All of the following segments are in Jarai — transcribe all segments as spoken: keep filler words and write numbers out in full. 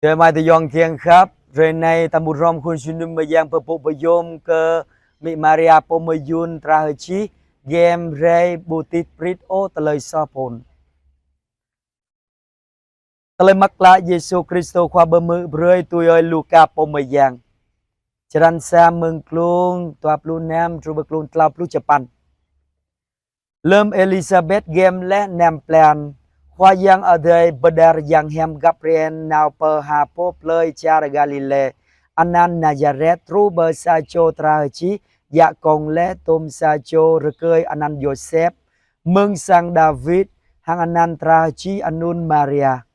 Tơ mai tơ yong kiăng khăp, hrơi anai ta mŭt hrŏm khul jơnum mơyang pơpŭ pơyom kơ Mĭ Maria pô mơyun tra hơči, gem rai ƀu tĭp prit ôh tơlơi soh phŭn. Tơlơi mơak klă Yêsu Kristô Khua pơhmư̆ brơi tui ơi Luka pô mơyang. Črăn sa mơ̆ng klŭng dua pluh năm truh pơ klŭng klâo pluh čơpăn. Lơm Êlisabet gem laih năm blan, Khua Yang Adai pơđar yang hiam Gabriel nao pơ ha boh plơi čar Galilê, anăn Nazaret, truh pơ sa čô tra hơči, djă kông laih tôm sa čô rơkơi anăn Yôsep, mơ̆ng sang Dawid, hăng anăn tra hơči anŭn Maria.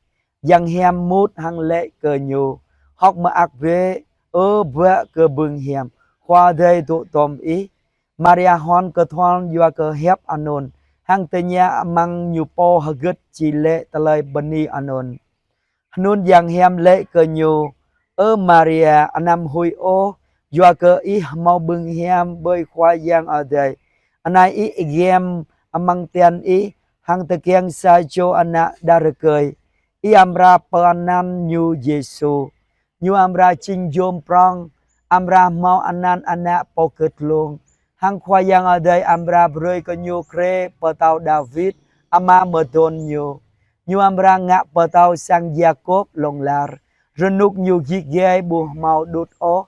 Yang hiam mŭt hăng laĭ kơ ñu: Hơ̆k mơak bĕ, ơ bă kơ bưng hiam, Khua Adai dŏ tôm ih. Maria hon kơtual yua kơ hiăp anŭn, hăng tơña amăng ñu pô hơgĕt či laĭ tơlơi bơni anŭn. Hnŭn yang hiam laĭ kơ ñu: Ơ Maria, anăm huĭ ôh, yua kơ ih hmâo bưng hiam ƀơi Khua Yang Adai. Anai ih gem amăng tian ih, hăng tơkeng sa čô ană đah rơkơi. Ih amra pơanăn ñu Yêsu. Ñu amra jing jôm prong, amra hmâo anăn ană pô kơtlông. Hăng Khua Yang Adai amra brơi kơ ñu grê pơtao Dawid, ama mơdôn ñu. Ñu amra ngă pơtao sang Yakôb hlŏng lar, rơnŭk ñu git gai ƀu hmâo đŭt ôh.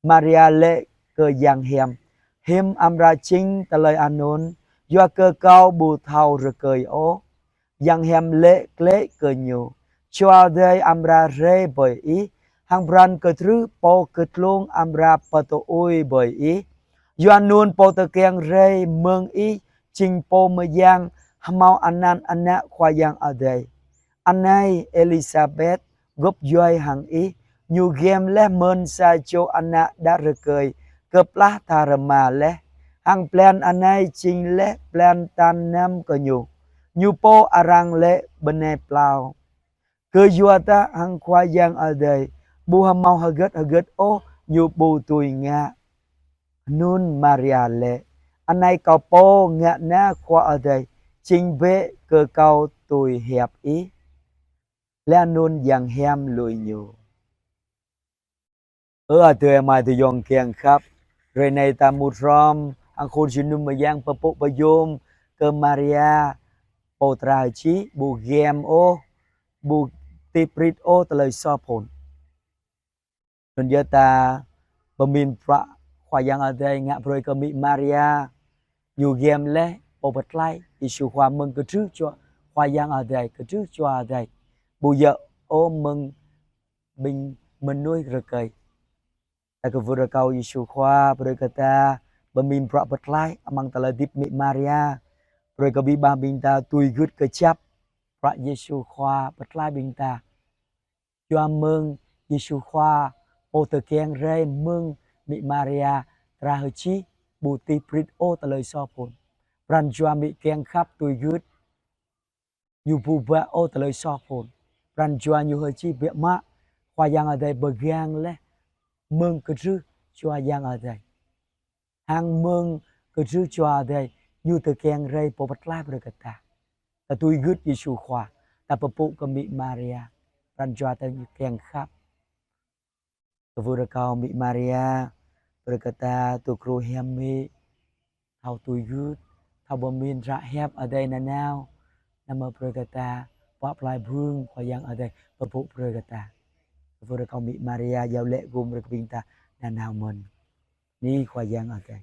Maria laĭ kơ yang hiam: Hiư̆m amra jing tơlơi anŭn, yua kơ kâo ƀu thâo rơkơi ôh. Yang hiam laĭ glaĭ kơ ñu: Jua Adai amra rai ƀơi ih, hăng pran kơtrưh pô kơtlông amra pơtơui ƀơi ih. Yua anŭn pô tơkeng rai mơ̆ng ih jing pô mơyang, hmâo anăn ană Khua Yang Adai. Anai Êlisabet gŏp djuai hăng ih, ñu gem laih mơ̆n sa čô ană đah rơkơi, kơplah tha rơma laih. Hăng blan anai jing laih blan tal năm kơ ñu. Ñu pô arăng laĭ bơnai plao. Kơyua dah hăng Khua Yang Adai, ƀu hmâo hơgĕt hơgĕt ôh ñu ƀu dưi ngă. Hnŭn Maria laĭ: Anai kâo pô ngă na Khua Adai, jing bĕ kơ kâo tui hiăp ih. Laih anŭn yang hiam lui ñu. Ơ adơi amai tơ yong kiăng khăp, hrơi anai ta mŭt hrŏm hăng khul jơnum mơyang pơpŭ pơyom kơ Maria, pô tra hơči, ƀu gem ôh, ƀu tĭp prit ôh tơlơi soh phŭn. Anŭn yơh ta pơmĭn bruă Khua Yang Adai ngă brơi kơ Mĭ Maria, ñu gem laih pô pơtlaih Yêsu Khua mơ̆ng kơtrưh Jua, Khua Yang Adai, kơtrưh Jua Adai. Ƀu djơ̆ ôh mơ̆ng ƀing mơnuih rơkơi. Ta kwưh rơkâo Yêsu Khua brơi kơ ta pơmĭn bruă pơtlaih amăng tơlơi hơdip Mĭ Maria. Brơi kơ abih bang ƀing ta tui gưt kơjăp bruă Yêsu Khua pơtlaih ƀing ta. Yua mơ̆ng Yêsu Khua pô tơkeng rai mơ̆ng Mĭ Maria, tra hơči, ƀu tĭp prit ôh tơlơi soh phŭn. Pran jua Mĭ kiăng khăp tui gưt. Ñu ƀu ba ôh tơlơi soh phŭn. Pran jua ñu hơči biă mă, Khua Yang Adai pơgang laih mơ̆ng kơtrưh Jua Yang Adai. Hăng mơ̆ng kơtrưh Jua Adai, ñu tơkeng rai pô pơtlaih brơi kơ ta. Ta tui gưt Yêsu Khua, ta pơpŭ kơ Mĭ Maria, pran jua ta ñu kiăng khăp. Kwưh rơkâo Mĭ Maria brơi kơ ta tŭ gru hiam mĭ, thâo tui gưt, thâo pơmĭn hră hiăp Adai nanao, anăm mơ̆ brơi kơ ta pơplai bưng Khua Yang Adai pơpŭ brơi kơ ta. Kwưh rơkâo Mĭ Maria iâu laĭ gum brơi kơ ƀing ta nanao mơ̆n. Bơni Khua Yang Adai.